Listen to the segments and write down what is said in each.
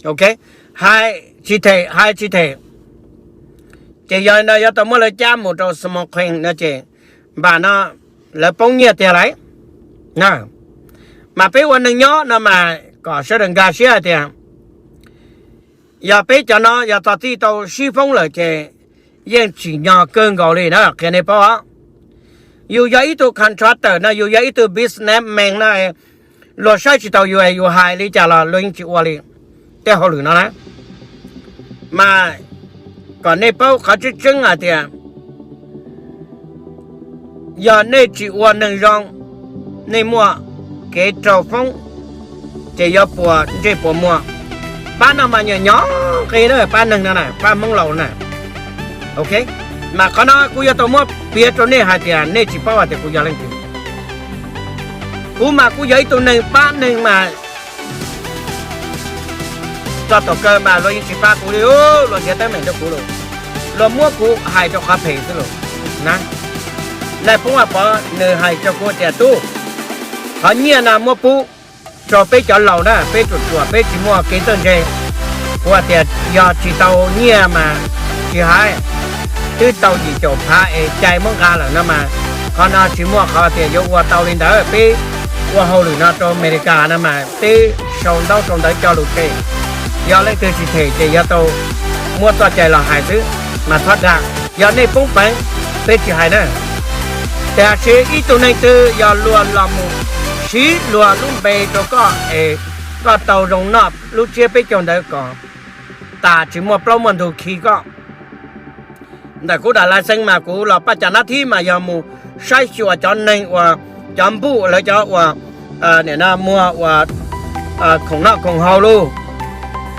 Ok, hais tsis them, hais tsis them. Ces yog no yuav tau muab lawv cab mus rau Smoking no ces npam no lawv poob nyiaj tiag lauj. Mas peb ua neeg nyob no mas kom sawv daws nkag siab hais tias yog peb cov no yog txog txij tau sib foob lawm ces yeej tsim nyog kawg nkaus li na, qhia nej paub os. Yus yog ib tug contractor no, yus yog ib tug businessman no, luag saib tsis taus yus, yus hais li cas los luag yeej tsis ua li. Tej hauj lwm no na, mas kom nej paub qhov tseeb tseeb hais tias yog nej tsis ua neeg zoo, nej muaj kev raug foob, ces yuav puas ntsej puas muag. Pab no mas nyob nyob nqi na, pab neeg no na, pab Hmoob laus na. Ok, mas qhov no kuv yuav tau muab piav rau nej hais tias nej tsis paub hais tias kuv yog leej twg. Kuv mas kuv yog ib tug neeg pab neeg mas txog thaum kawg mas luag yeej tsis pab kuv li, luag nrhiav teeb meem rau kuv lawm, luag muab kuv hais rau qhov phem xwb lawm. Nais phoo Vaj Pov nws hais rau kuv tias tub, qhov nyiaj no muab pub rau peb cov laus na, peb ruam ruam peb tsis muaj kev txawj ntse. Kuv hais tias yog tsis tau nyiaj mas tsis hais, twb tau yim caum phav es cai muab nqa lawm no mas, qhov no tsis muaj qhov tias yuav ua tau li ntawd. Peb ua hauj lwm no rau Amelikas no mas peb sau ntaub sau ntawv coj lus tseg. Yog leej twg tsis them ces yuav tau muab txoj cai los hais xwb, mas txhob dag. Yog nej poob peev, peb tsis hais na. Tiam sis ib tug neeg twg yog luag los mus siv luag lub npe rau koj es koj tau zoo noj lub tsiab peb caug ntawd kom tas tsis muaj plaub muaj ntug khi koj. Ntawm kuv daim license mas kuv los paj cas nab thib mas yog mus saib xyuas cov neeg uas, cov npuj lawv cov uas, nim no muag uas khoom noj khoom haus lauj,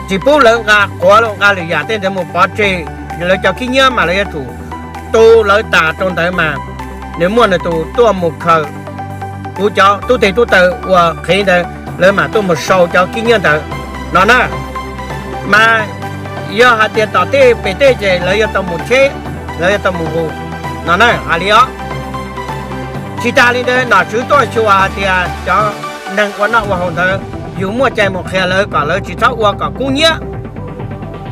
tsis pub lawv nqa quav los nqa lwm yam tej ntawd mus pov tseg. Lawv cov khib nyiab mas lawv yuav tsum tu lawv tas rau ntawd mas nws muaj nws tus tuaj mus khaws. Kuv cov tub teg tub taw uas qhev ntawd lawv mam tuaj mus sau cov khib nyiab ntawd no na. Mas yog hais tias tom tej pem tej ces lawv yuav tau mus cheb, lawv yuav tau mus nqus no na, hais li os. Tsis tas li ntawd nom tswv tuaj xyuas hais tias cov neeg ua noj ua haus ntawd yus muaj cai mus qhia lawv kom lawv tsis txhob ua kom kub hnyiab,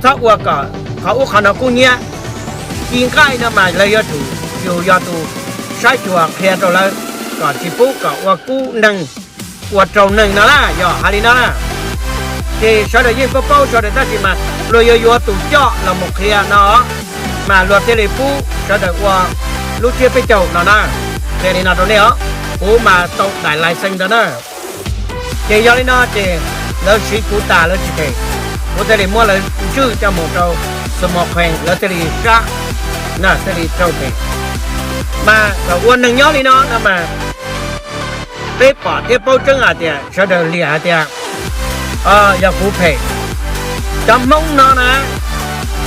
txhob ua kom qhov ub qhov no kub hnyiab. Ci nqaij no mas lawv yuav tsum yus yog tus saib xyuas qhia rau lawv kom tsis pub kom ua kub neeg, ua raug neeg no na, yog hais li no na. Ces sawv daws yeej paub paub sawv daws tab sis mas luag yuav yuav tus coj los mus qhia no mas luag thiaj li pub sawv daws ua lub tsiab peb caug no na. Qhia li no rau nej os, kuv mas tau daim license ntawd na. Ces yog li no ces lawv siv kuv tas lawv tsis them, kuv thiaj li muab lawv ntswj coj mus rau Smoking lawv thiaj li sab, thiaj li raug them. Mas thaum ua neeg nyob li no no mas peb pom thiab paub tseeb hais tias sawv daws liam hais tias yog kuv phem. Cov Hmoob no na,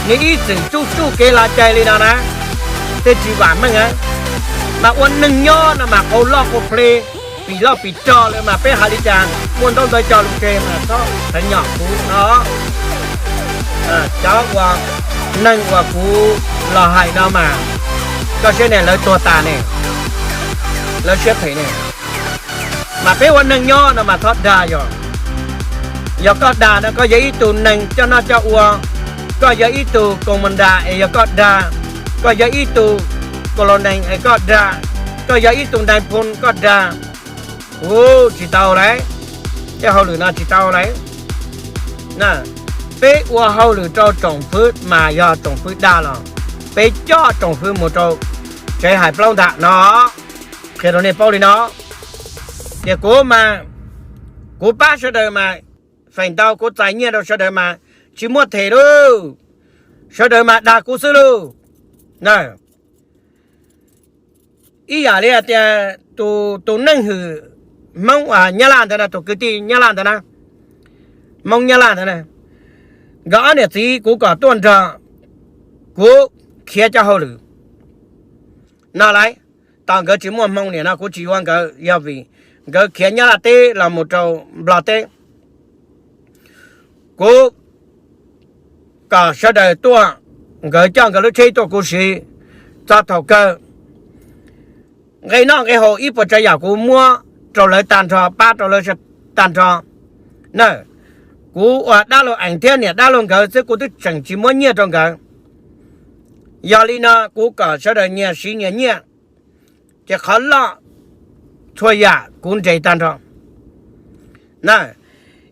nws ib txwm tsuj tsuj kev lav cai li no na, tej tsis vam meej a. Mas ua neeg nyob no mas qau loj qau ple, pim loj pim rog lawm mas peb hais li cas muaj ntaub ntawv cog lus tseg mas txhob teev nyom kuv no. Cov uas neeg uas kuv los hais no mas koj siab ne, lawv tuag tas ne, lawv siab phem ne. Mas peb ua neeg nyob no mas txhob dag yog. Yog koj dag no koj yog ib tug neeg coj noj coj ua, koj yog ib tug koos mas das es yog koj dag, koj yog ib tug kolonees es koj dag, koj yog ib tug nais phoo koj dag, u, tsis tau lauj. Tej hauj lwm no tsis tau lauj. Peb ua hauj lwm rau tsoom fwv mas yog tsoom fwv dag los peb coj tsoom fwv mus rau tsev hais plaub ntag no. Qhia rau nej paub li no, tias kuv mas, kuv pab sawv daws mas, feem ntau kuv txais nyiaj rau sawv daws mas tsis muaj them lauj, sawv daws mas dag kuv xwb lauj. Ib yam li hais tias tus neeg hwm Hmoob Nyab Laj ntawd na, tus kwv tij Nyab Laj ntawd na, Hmoob Nyab Laj ntawd na, nkawd ob niam txiv kuv kom tuaj nrog kuv khiav cov hauj lwm no lauj. Tos nkawd tsis muaj hmoo niam no kuv tsis yuav nkawd, yog vim nkawd khiav Nyab Laj teb los mus rau Nplog teb. Kuv kom sawv daws tuaj, nkawd coj nkawd lub tsheb tuaj kuv siv, txog thaum kawg nqe noj nqe haus ib puas tsav yam kuv muab rau lawv tag nrho, pab rau lawv tag nrho na. Kuv ua dab laug Ees thiab niam dab laug nkawd xwb, kuv twb tseem tsis muab nyiaj rau nkawd. Yog li no kuv kom sawv daws nyias siv nyias nyiaj, ces qhov loj txhua yam kuv nres tag nrho na.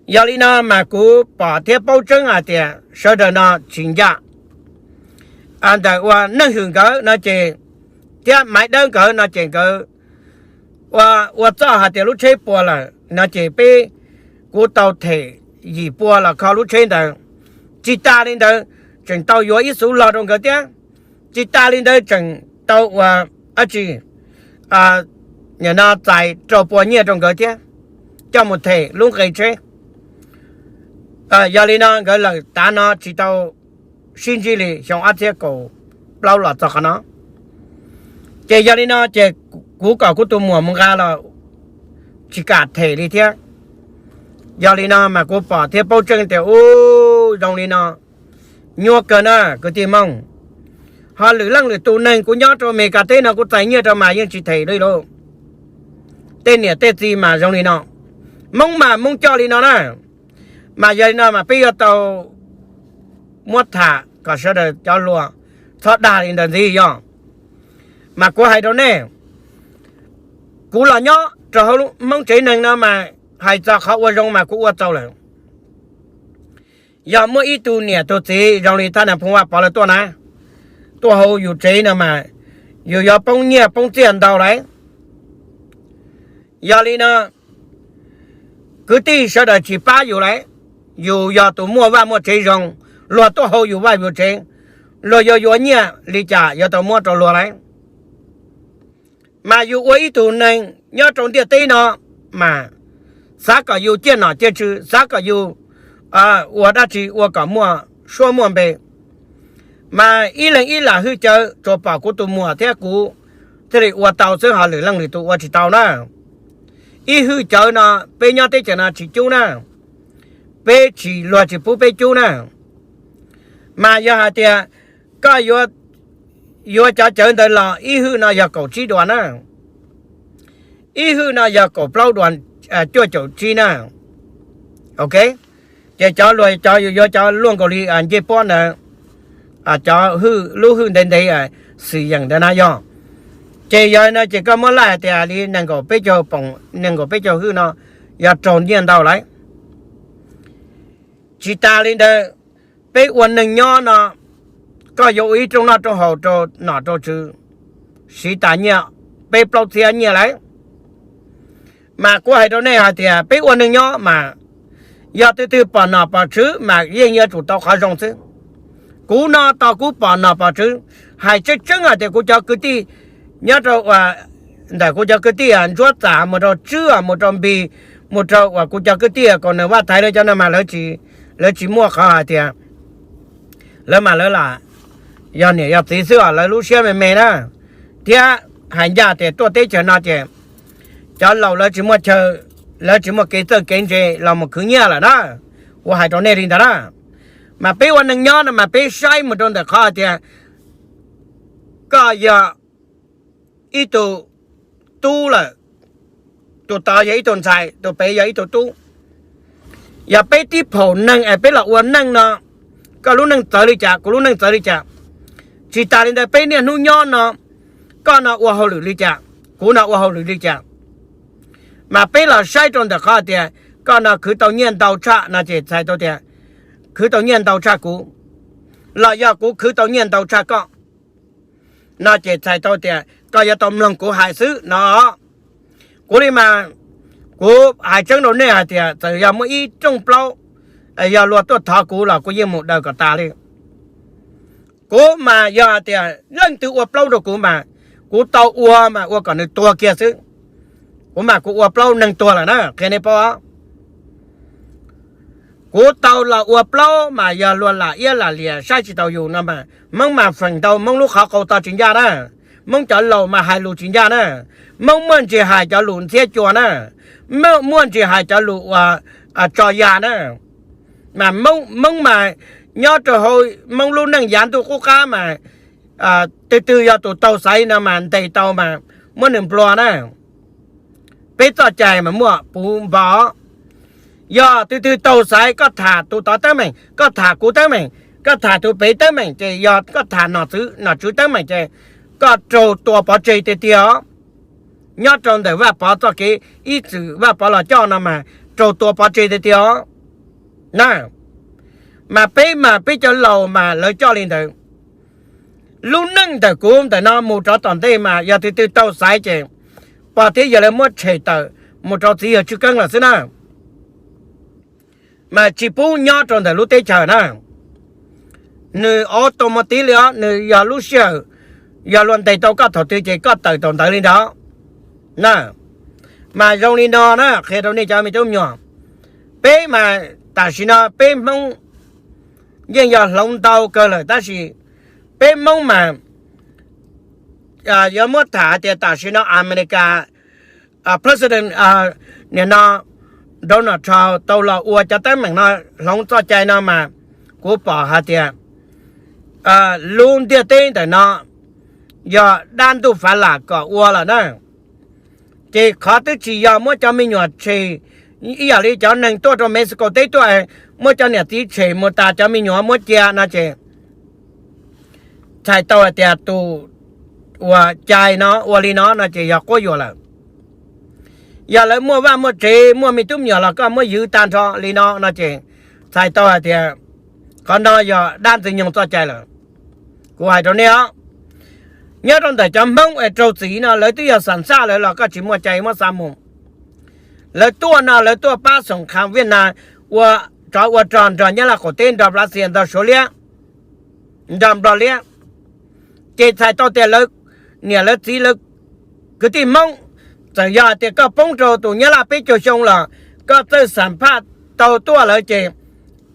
Yog li no mas kuv pom thiab paub tseeb hais tias sawv daws no tsis ncaj. Ntawm ua Neej Hwm nkawd no ces, thiab Maiv Dawb nkawd no ces nkawd ua txoj hais tias lub tsheb puas lawm no ces peb, kuv tau them yim pua los kho lub tsheb ntawd. Tsis tas li ntawd, tseem tau yuav ib xuv log rau nkawd thiab. Tsis tas li ntawd, tseem tau ua dab tsi, nim no txais rau pua nyiaj rau nkawd thiab, coj mus them lub nqe tsheb. Yog li no nkawd lawm tav no tsis tau sib ntsib li xyoo ob txhiab kaum plaub los txog qhov no. Ces yog li no ces kuv kom kuv tus muam mus nqa los tsis kam them li thiab. Yog li no mas kuv pom thiab paub tseeb tias ub, zoo li no nyuaj kawg na kwv tij Hmoob. Ho lwm leej lwm tus neeg kuv nyob rau Amelikas teb no kuv txais nyiaj rau mas yeej tsis them li lauj. Tej niam tej txiv mas zoo li no, Hmoob mas Hmoob coj li no na. Mas yog li no mas peb yuav tau muab tham kom sawv daws cov hluas txhob dag li ntawd ntxiv yog. Mas kuv hais rau nej, kuv los nyob rau hauv Hmoob tsev neeg no mas hais txog qhov ua zoo mas kuv ua txaus lawm. Yog muaj ib tug niam tug txiv zoo li thaj nam Phooj Vaj Pov lawv tuaj na, tuaj hauv yus tsev no mas yus yuav poob nyiaj poob txiaj ntau lawm. Yog li no kwv tij sawv daws tsis pab yus lawm. Yus yog tus muaj vaj muaj tsev zoo, luag tuaj hauv yus vaj yus tsev, luag yuav yuav nyiaj li cas yuav tau muab rau luag lawm. Mas yus ua ib tug neeg nyob rau ntiaj teb no mas xav kom yus ciaj nom ciaj tswv, xav kom yus ua dab tsi ua kom muaj suab muaj npe. Mas ib leeg ib lam hwj cawv, tsuas pom kuv tus muam thiab kuv thiaj li ua tau xwb, ho lwm leej lwm tus ua tsis tau na. Ib hwj cawv no peb nyob teb chaws no tsis cub na, peb tsis, luag tsis pub peb cub na. Mas yog hais tias koj yuav cov cawv ntawd los ib hwj no yog kaum tsib duas na, ib hwj no yog kaum plaub duas cuaj caum tsib na. Ok, ces cov luag cov yus yuav cov luaj nkaus li ncej puab ntawd, cov hwj, lub hwj ntev ntev xwm yeem ntawd na yog. Ces yog no ces koj muab laij hais tias li nees nkaum peb caug poom, nees nkaum peb caug hwj no yog raug nyiaj ntau lawm. Tsis tas li ntawd, peb ua neeg nyob no, koj yuav ua ib rooj noj rooj haus rau nom rau tswv, siv tas nyiaj peb plaub txhiab nyiaj lawm. Mas kuv hais rau nej hais tias peb ua neeg nyob mas yog tus twg pom nom pom tswv mas yeej yuav tsum tau qhov zoo xwb. Kuv no tau kuv pom nom pom tswv, hais tseeb tseeb hais tias kuv cov kwv tij nyob rau ntawm kuv cov kwv tij Ntsuab Txam mus rau Tswb, mus rau Npis, mus rau uas kuv cov kwv tij Kaus Neeg Vaj Thaiv lawv cov no mas lawv tsis muaj qhov hais tias, lawv mas lawv lam yog niam yog txiv xwb os, lawv lub siab me me na. Thiab hais ncaj tias tuaj teb chaws no ces cov laus lawv tsis muaj chaw, lawv tsis muaj kev txawj kev ntse los mus khwv nyiaj lawm na. Kuv hais rau nej li ntawd na. Mas peb ua neeg nyob no mas peb saib mus rau ntawm qhov hais tias koj yog ib tug tub lawm, tus tod yog ib tug ntxhais, tus pem yog ib tug tub. Yog peb tib phaum neeg es peb los ua neej no, koj lub neej txawv li cas, kuv lub neej txawv li cas, tsis tas li ntawd peb niaj hnub nyob no, koj no ua hauj lwm li cas, kuv no ua hauj lwm li cas, mas peb los saib rau ntawm qhov tias koj no khwv tau nyiaj ntau tshaj no ces txhais tau tias khwv tau nyiaj ntau tshaj kuv, los yog kuv khwv tau nyiaj ntau tshaj koj no ces txhais tau tias koj yuav tau mloog kuv hais xwb no. Kuv li mas, kuv hais tseeb rau nej hais tias txawm yog muaj ib rooj plaub, yog luag tuaj thov kuv los kuv yeej mus daws kom tas li. Kuv mas yog hais tias leej twg ua plaub rau kuv mas kuv tau ua mas ua kom nws tuag kiag xwb. Kuv mas kuv ua plaub neeg tuag lawm na, qhia nej paub. Kuv tau los ua plaub mas yog luag lam iab lam liam saib tsis taus yus no mas, Hmoob mas feem ntau Hmoob lub qhov qau to tsis ncaj na, Hmoob cov laus mas hais lus tsis ncaj na, Hmoob muaj ntsis hais cov lus ntxhiab cua na, muaj ntsis hais cov lus uas tso ya na. Mas Hmoob mas nyob rau hauv Hmoob lub neej yav ntuj qub qab mas twg twg yog tus taug xaiv no mas ntes tau mas muab nws nplua na. Peb txoj cai mas muaj puv npo. Yog tus twg taug xaiv koj tham tus tod teeb meem, koj tham kuv teeb meem, koj tham tus pem teeb meem, ces yog koj tham nom tswv teeb meem ces koj raug tua pov tseg tiag tiag os. Nyob rau ntawm Vaj Pov txoj kev ib txwm Vaj Pov los coj no mas raug tua pov tseg tiag tiag os. Na, mas peb mas peb cov laus mas lawv coj li ntawd. Lub neej ntawm kuv ntawm no mus rov tom ntej mas yog tus twg taug xaiv ces pog thiab yawg lawv muab tshem tawm mus rau txiv yawg Tswj Keeb lawm xwb na. Mas tsis pub nyob rau ntawm lub teb chaws na. Nws auto mus tiv li os, nws yog lub sij hawm yog luag ntes tau koj thaum twg ces koj tawm tau ntawd li ntawd. Na, mas zoo li no na, qhia rau nej cov me tub me nyuam, peb mas tam sim no peb Hmoob yeej yog hloov ntau kawg lawm tab sis peb Hmoob mas yuav muab tham hais tias tam sim no Amelikas President, nim no Donald Trump tau los ua cov teeb meem no, hloov txoj cai no mas kuv pom hais tias lub ntiaj teb ntawm no yog dab ntuj fav lam kom ua lawm na. Ces qhov twb tsis yog muab cov me nyuam tshem ib yam li cov neeg tuaj rau Mexico teb tuaj, muab cov niam txiv tshem mus tas cov me nyuam muab cia no ces txhais tau hais tias tus uas cai no ua li no no ces yog quab yuam lawm. Yog lawv muaj vaj muaj tsev muaj me tub me nyuam los koj muab ywv tag nrho li no no ces txhais tau hais tias qhov no yog dab ntxwg nyoog txoj cai lawm. Kuv hais rau nej os, nyob rau ntawm cov Hmoob es raug txim no lawv twb yog xam xaj lawv los koj tsis muaj cai muab xa mus. Lawv tuaj no lawv tuaj pab xoom kha Viaj Nam, ua tsov ua rog nrog Nyab Laj qaum teb, nrog Lav Xias, nrog Suav liab, nrog Nplog liab. Ces txhais tau tias lawv niam lawv txiv lawv kwv tij Hmoob, txawm yog tias koj poob rau tus Nyab Laj peb caug xyoo los koj txawj xam phaj tau tuaj lawm ces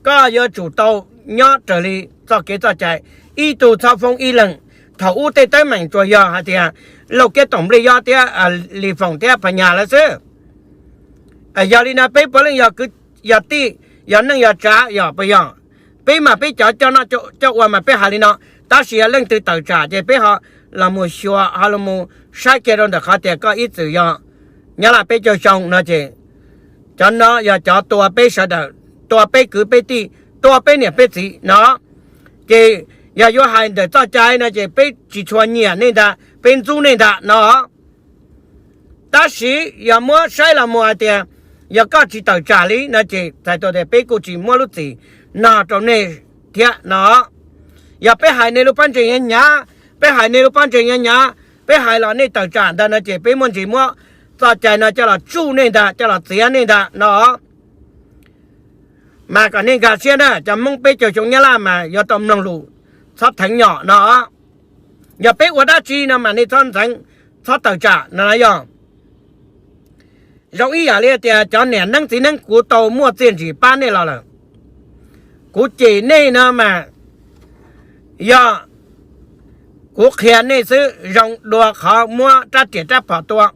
koj yuav tsum tau nyob raws li txoj kev txoj cai, ib tug txhob foob ib leeg. Thaum ub tej teeb meem tsuas yog hais tias Lauj Kiab Toom Nplij Yob thiab Lis Foom thiab Phas Nyas lawv xwb. Yog li no peb puav leej yog kwv yog tij, yog neej yog tsav yog puas yog? Peb mas peb cov coj noj coj ua mas peb hais li no, tab sis yog leej twg tawm tsam ces peb ho los mus xyuas ho los mus saib kiag rau ntawm qhov tias koj ib txwm yog Nyab Laj peb caug xyoo no ces cov no yog cov tua peb sawv daws, tua peb kwv peb tij, tua peb niam peb txiv no. Ces yog yuav hais ntawm txoj cai no ces peb tsis tshua nyiam nej ntag, peb ntxub nej ntag no. Tab sis yog muab saib los mus hais tias yog koj tsis tawm tsam li no ces txhais tau tias peb kuj tsis muab lub txim no rau nej thiab no. Yog peb hais nej lub pob ntseg hnyav hnyav, peb hais nej lub pob ntseg hnyav hnyav, peb hais los nej tawm tsam ntag no ces peb muaj ntsis muab txoj cai no coj los tsuj nej ntag, coj los txiav nej ntag no. Mas kom nej nkag siab na, cov Hmoob peb caug xyoo Nyab Laj mas yuav tau mloog lus, txhob theev nyom no. Yog peb ua dab tsi no mas nej txhob ntxeev, txhob tawm tsam no yog. Zoo ib yam li tias cov niam neeb txiv neeb kuv tau muaj txiaj ntsim pab nej los lawm. Kuv cem nej no mas yog kuv qhia nej xwb, zoo dua qhov muab rab riam rab phom tua.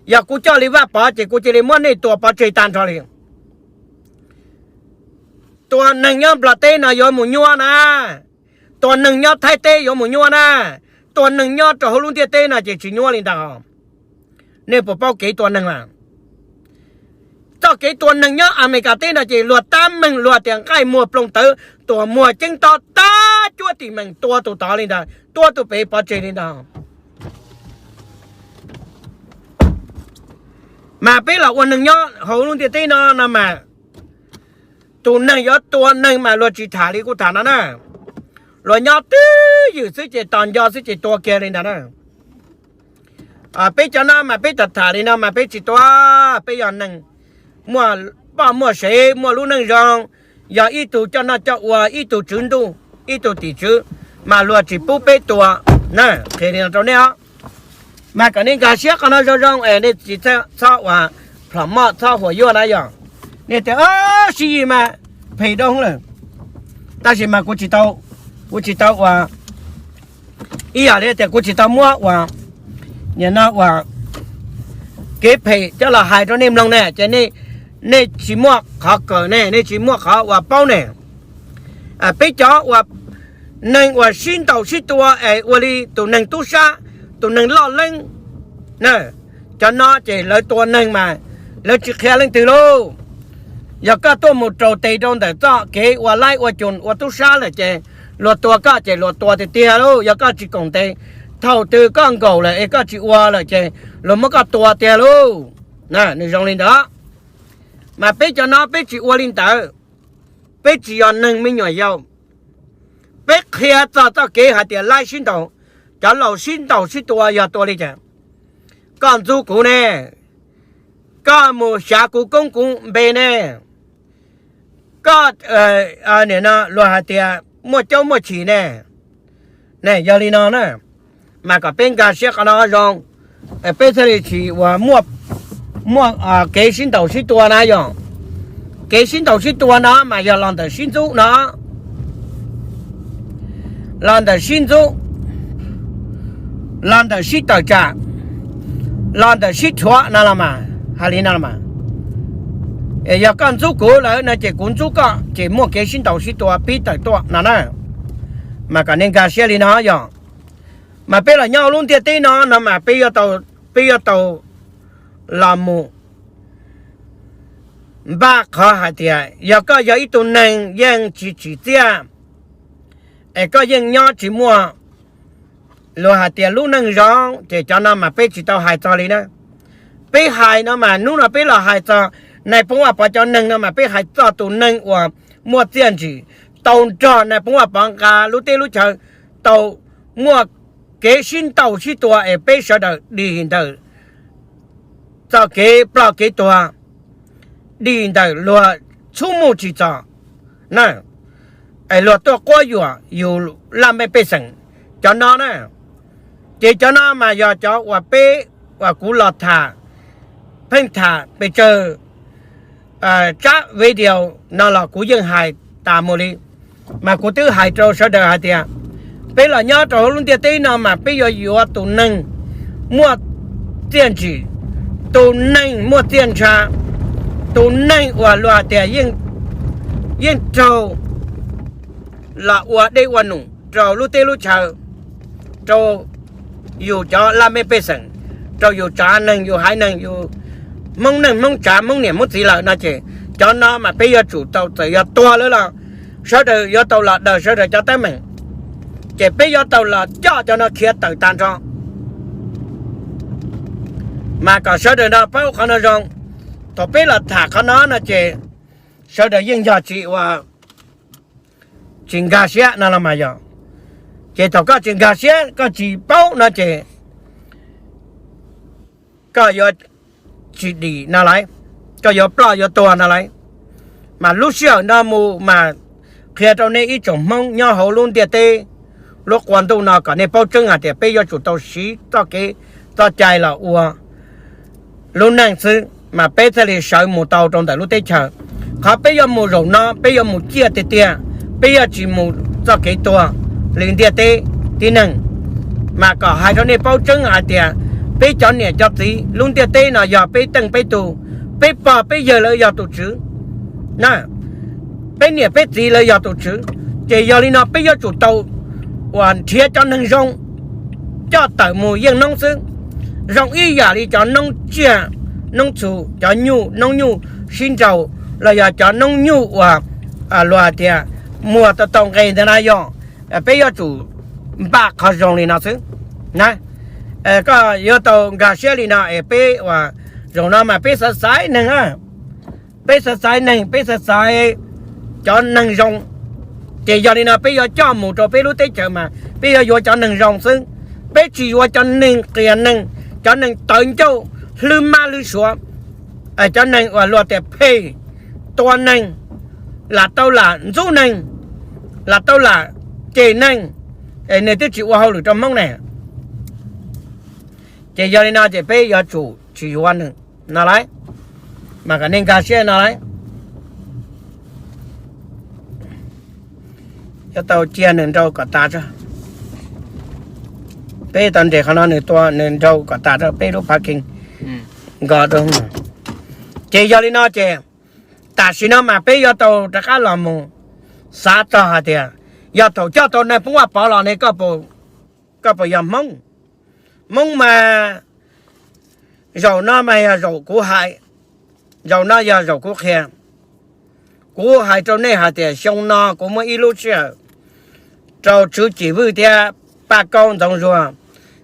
Yog kuv coj li Vaj Pov ces kuv cia li muab nej tua pov tseg tag nrho li. Tua neeg nyob Nplog teb no yuav mus nyuaj na, tua neeg nyob Thaib teb yuav mus nyuaj na, tua neeg nyob rau hauv lub ntiaj teb no ces tsis nyuaj li ntag. Nej puas paub kev tua neeg lawm? Txoj kev tua neeg nyob Amelikas teb no ces luag tab meeg luag tias nqaij muag ploog tawv, tuam muag ceeb tob, tab cuab tim meem tua tus tod li ntag, tua tus pem pov tseg li ntag. Mas peb los ua neeg nyob hauv lub ntiaj teb no no mas tus neeg yuav tua neeg mas luag tsis tham li kuv tham no na. Luag nyob twj ywm xwb ces tos nco xwb ces tua kiag li ntag na. Peb cov no mas peb tham tham li no mas peb tsis tua, peb yog neeg muaj poj muaj sev muaj lub neej zoo, yog ib tug coj noj coj ua, ib tug tswv ntuj, ib tug tim tswv, mas luag tsis pub peb tua na. Qhia li no rau nej os. Mas kom nej nkag siab qhov no zoo zoo es nej tsis txhob uas plhom moj txhob huam yuaj na yog. Nej tias sib yig mas phem doo lawm, tab sis mas kuv tsis tau, kuv tsis tau uas ib yam li tias kuv tsis tau muab uas nim no uas kev phem coj los hais rau nej mloog ne ces nej tsis muaj qhov kawm ne, nej tsis muaj qhov uas paub ne. Peb cov uas neeg uas sib ntaus sib tua es ua li tus neeg tub sab, tus neeg loj leeb, cov no ces lawv tua neeg mas lawv tsis qhia leej twg lauj. Yog koj tuaj mus raus tes rau ntawm txoj kev ua laib ua cus ua tub sab lawm ces luag tua koj ces luag tua tiag tiag lauj. Yog koj tsis koom tes, thaum twg koj nkaum lawm es koj tsis ua lawm ces luag muab koj tua tiag lauj. Nws zoo li ntawd. Mas peb cov no peb tsis ua li ntawd. Peb tsis yog neeg me nyuam yaus. Peb qhia txog txoj kev hais tias laib sib ntaus, cov laus sib ntaus sib tua yog tua li cas. Koj ntxub kuv ne, koj mus xyav kuv koob kuv npe ne, koj, nim no luag hais tias muaj caub muaj chim ne. Ne yog li no na, mas kom peb nkag siab qhov no zoo, peb thiaj li tsis ua muaj kev sib ntaus sib tua na yog. Kev sib ntaus sib tua no mas yog los ntawm sib ntxub no, los ntawm sib ntxub, los ntawm sib tawm tsam, los ntawm sib rhuav no los mas hais li no mas. Yog koj ntxub kuv lawm no ces kuv ntxub koj ces muaj kev sib ntaus sib tua pib tawm tuaj no na. Mas kom nej nkag siab li no yog. Mas peb los nyob hauv lub ntiaj teb no no mas peb, peb yuav tau los mus npaj qhov hais tias yog koj yog ib tug neeg yeej tsis tsim txiaj, es koj yeej nyob tsis muaj luag hais tias lub neej zoo, ces cov no mas peb tsis tau hais txog li na. Peb hais no mas hnub no peb los hais txog nais phoo Vaj Pov cov neeg no mas peb hais txog tus neeg uas muaj txiaj ntsim, tau nrog nais phoo Vaj Pov nqa lub teb lub chaw, tau muaj kev sib ntaus sib tua es peb sawv daws dim ntawm txoj kev ploj kev tuag, dim ntawm luag txhub mus tsis txog na, es luag tuaj quab yuam yus laj mej pej xeem, cov no na. Ces cov no mas yog cov uas peb, uas kuv los tham, pheej tham pes tsawg tsab video no los kuv yeej hais tas mus li. Mas kuv twb hais rau sawv daws hais tias peb los nyob rau hauv lub ntiaj teb no mas peb yuav yuav tus neeg muaj txiaj ntsim, tus neeg muaj txiaj ntsha, tus neeg uas luag hais tias yeej raug los ua dej ua num rau lub teb lub chaw, rau yus cov laj mej pej xeem, rau yus tsav neeg yus haiv neeg, yus Hmoob neej Hmoob tsav Hmoob niam Hmoob txiv lawm no ces cov no mas peb yuav tsum tau, txawm yog tuag lawm los sawv daws yuav tau los daws sawv daws cov teeb meem, ces peb yuav tau los coj cov no khiav tawm tag nrho. Mas kom sawv daws no paub qhov no zoo, thaum peb los tham qhov no no ces sawv daws yeej yog tsis ua, tsis nkag siab no los mas yog. Ces thaum koj tsis nkag siab koj tsis paub no ces koj yuav tsis dim no lauj, koj yuav ploj yuav tuag no lauj. Mas lub sij hawm no mus mas qhia rau nej ib tsoom Hmoob nyob hauv lub ntiaj teb, lub qua ntuj no kom nej paub tseeb hais tias peb yuav tsum tau siv txoj kev txoj cai los ua lub neej xwb mas peb thiaj li sawv mus tau rau ntawm lub teb chaws. Qhov peb yuav mus zaum no peb yuav mus ciaj tiag tiag, peb yuav tsis mus txoj kev tuag li ntiaj teb tib neeg. Mas kom hais rau nej paub tseeb hais tias peb cov niam cov txiv lub ntiaj teb no yog peb teej peb tug, peb pog peb yawg lawv yog tus tswv na, peb niam peb txiv lawv yog tus tswv. Ces yog li no peb yuav tsum tau uas nrhiav cov neeg zoo coj tawm mus yeej noob xwb. Zoo ib yam li cov noob tsiaj noob txhu, cov nyuj noob nyuj sib nraus, los yog cov noob nyuj uas luag hais tias muag tau tau nqe ntawd na yog. Peb yuav tsum npaj qhov zoo li no xwb na. Koj yuav tau nkag siab li no es peb uas zaum no mas peb xav xaiv neeg, peb xav xaiv neeg, peb xav xaiv cov neeg zoo. Ces yog li no peb yuav coj mus rau peb lub teb chaws mas peb yuav yuav cov neeg zoo xwb. Peb tsis yuav cov neeg qias neeg, cov neeg tawv ncauj, hlwb mab hlwb suav, cov neeg uas luag tias phem, tua neeg, lam tau lam ntxub neeg, lam tau lam cem neeg, es nws twb tsis ua hauj lwm rau Hmoob ne. Ces yog li no ces peb yuav tsum tsis yuav nws no lauj. Mas kom nej nkag siab no lauj. Yuav tau cia nws nrau kom tas tso. Peb tau nres qhov no nws tua nws nrau kom tas tso peb lub phav keeg nko rau. Ces yog li no ces tam sim no mas peb yuav tau rov qab los mus xav txog hais tias yog thaum coj tau nais phoo Vaj Pov los ne, koj puas yog Hmoob? Hmoob mas zaum no mas yog zaum kuv hais, zaum no yog zaum kuv qhia. Kuv hais rau nej hais tias xyoo no kuv muab ib lub sij hawm rau Tswv Cim Vwj thiab Paj Kaub Ntxoov Zuag,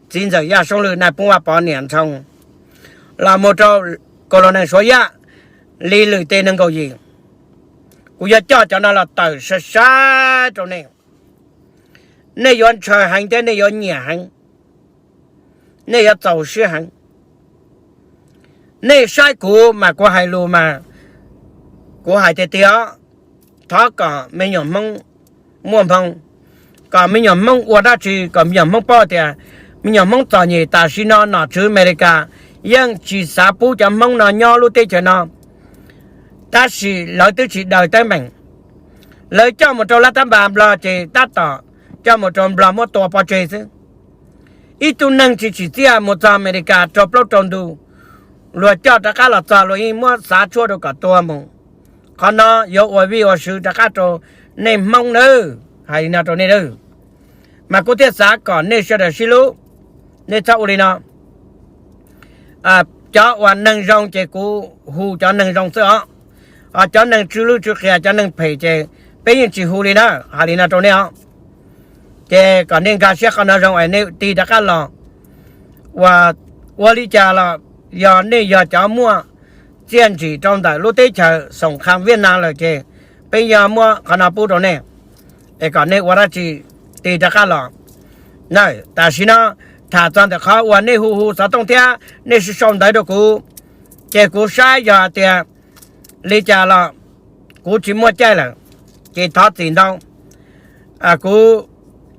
txiv ntxawm Yaj Soob Lwj, nais phoo Vaj Pov Niam Ntxhoo, los mus rau Kaus Lau Neeg Suav Yaj, Lis Lwm Tes nees nkaum yim. Kuv yuav coj cov no los tawm sai sai rau nej. Nej yuav ntshaw heev thiab nej yuav nyiam heev, nej yuav txaus siab heev. Nej saib kuv mas kuv hais lus mas kuv hais tiag tiag os. Thov kom me nyuam Hmoob muaj hmoo, kom me nyuam Hmoob ua dab tsi kom me nyuam Hmoob paub tias me nyuam Hmoob txom nyem tam sim no nom tswv Amelikas yeej tsis xav pub cov Hmoob no nyob lub teb chaws no. Tab sis lawv twb tsis daws teeb meem, lawv coj mus rau lab tab npas Nplog ces tab tom coj mus rau Nplog muab tua pov tseg xwb. Ib tug neeg tsis tsim txiaj mus txog Amelikas rau plaub rau ntug, luag coj rov qab los txog luag yeej muab xav tshuaj rau kom tua mus. Qhov no yuav ua vij ua sw rov qab rau nej Hmoob nawb, hais li no rau nej nawb. Mas kuv thiaj xav kom nej sawv daws sib hlub, nej txhob ua li no. Cov uas neeg zoo ces kuv hu cov neeg zoo xwb os, ho cov neeg tsw lwj tsw qhia, cov neeg phem ces peb yeej tsis hu li na, hais li no rau nej os. Ces kom nej nkag siab qhov no zoo es nej tig rov qab los. Ua, ua li cas los yog nej yog cov muaj txiaj ntsim rau ntawm lub teb chaws xoom kha Viaj Nam lawm ces peb yuav muab qhov no pub rau nej, es kom nej ua dab tsi tig rov qab los. Na, tam sim no tham txog ntawm qhov uas nej hu hu xov tooj thiab nej sau ntawv rau kuv, ces kuv saib yog tias li cas los kuv tsis muaj caij lawm, ces thov txim ntau, kuv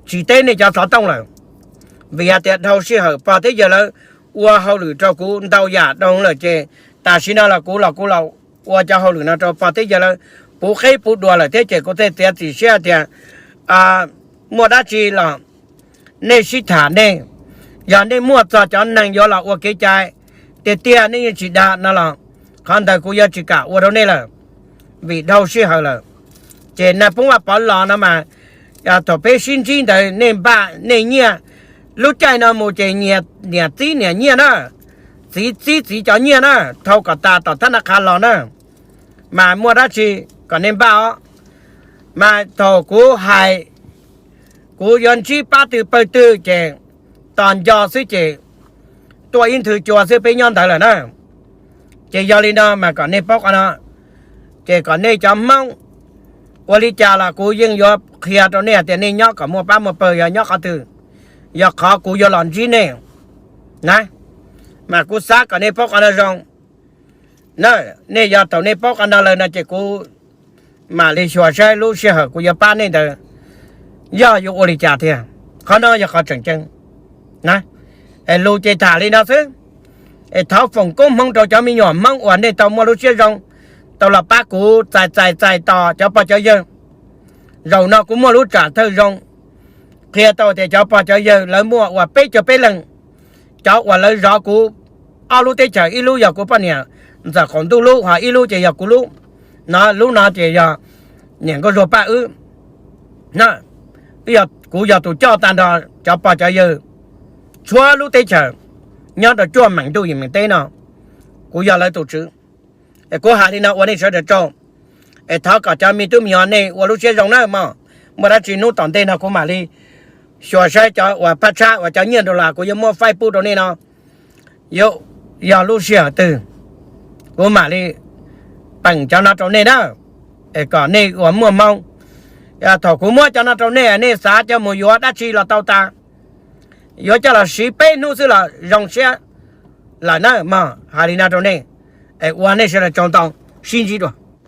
tsis teb nej cov xov tooj lawm. Vim hais tias dhau sij hawm pog thiab yawg lawv ua hauj lwm rau kuv ntau yam dhau lawm ces tam sim no los kuv los kuv los ua cov hauj lwm no rau pog thiab yawg lawv puv qeb puv dua lawm thiab ces kuv thiaj txiav txim siab tias muaj dab tsi los nej sib tham nej, yog nej muaj txog cov neeg yuav los ua kev cai tiag tiag nej yeej tsis dag no los qhov ntawd kuv yuav tsis kam ua rau nej lawm, vim dhau sij hawm lawm. Ces nais phoo Vaj Pov los no mas, thaum peb sib ntsib ntawd nej npaj nej nyiaj, lub caij no mus ces niam txib niam nyiaj na, txiv txib txiv cov nyiaj na, thau kom tas tom thab nab qha los na, mas muaj dab tsi kom nej npaj os. Mas thaum kuv hais kuv yuav ntsib pab twg pawg twg ces tos nco xwb ces tuaj ib nthwv cua xwb peb nyob ntawd lawm na. Ces yog li no mas kom nej paub qhov no, ces kom nej cov Hmoob ua li cas los kuv yeej yuav qhia rau nej hais tias nej nyob kom muaj pab muaj pawg, yog nyob qhov twg, yog qhov kuv yuav los ntsib nej na. Mas kuv xav kom nej paub qhov no zoo. Nej yog thaum nej paub qhov no lawm no ces kuv mam li xyuas saib lub sij hawm kuv yuav pab nej ntawd yog yuav ua li cas tiag. Qhov no yog qhov tseem ceeb. Es lus ces tham li no xwb. Es thov foom koob hmoov rau cov me nyuam Hmoob uas nej tau muaj lub siab zoo, tau los pab kuv txais txais txais tos cov pog cov yawg. Zaum no kuv muaj lub tsam thawj zoo qhia tau tias cov pog cov yawg lawv muaj uas peb caug peb leeg, cov uas lawv zov kuv ob lub teb chaws, ib lub yog kuv poj niam Ntxawm Qaum Ntuj lub, ho ib lub ces yog kuv lub. No lub no ces yog niam Nkauj Zuag Paj wb. Kuv yog tus coj tag nrho cov pog cov yawg txhua lub teb chaws nyob rau cuaj meem ntuj yim meem teb no, kuv yog lawv tus tswv. Es kuv hais li no ua nej sawv daws tsaug. Es thov kom cov me tub me nyuam nej ua lub siab zoo na mog. Muaj dab tsi hnub tom ntej no kuv mam li xyuas saib cov uas phab tshab uas cov nyiaj dollar kuv yuav muab faib pub rau nej no, yog lub sij hawm twg kuv mam li peem cov no rau nej na. Es kom nej uas muaj hmoo, thaum kuv muab cov no rau nej, nej xav coj mus yuav dab tsi los tau tas, yuav coj los siv peb hnub xwb los zoo siab lawm na mog. Hais li no rau nej, es ua nej sawv daws tsaug ntau, sib ntsib dua.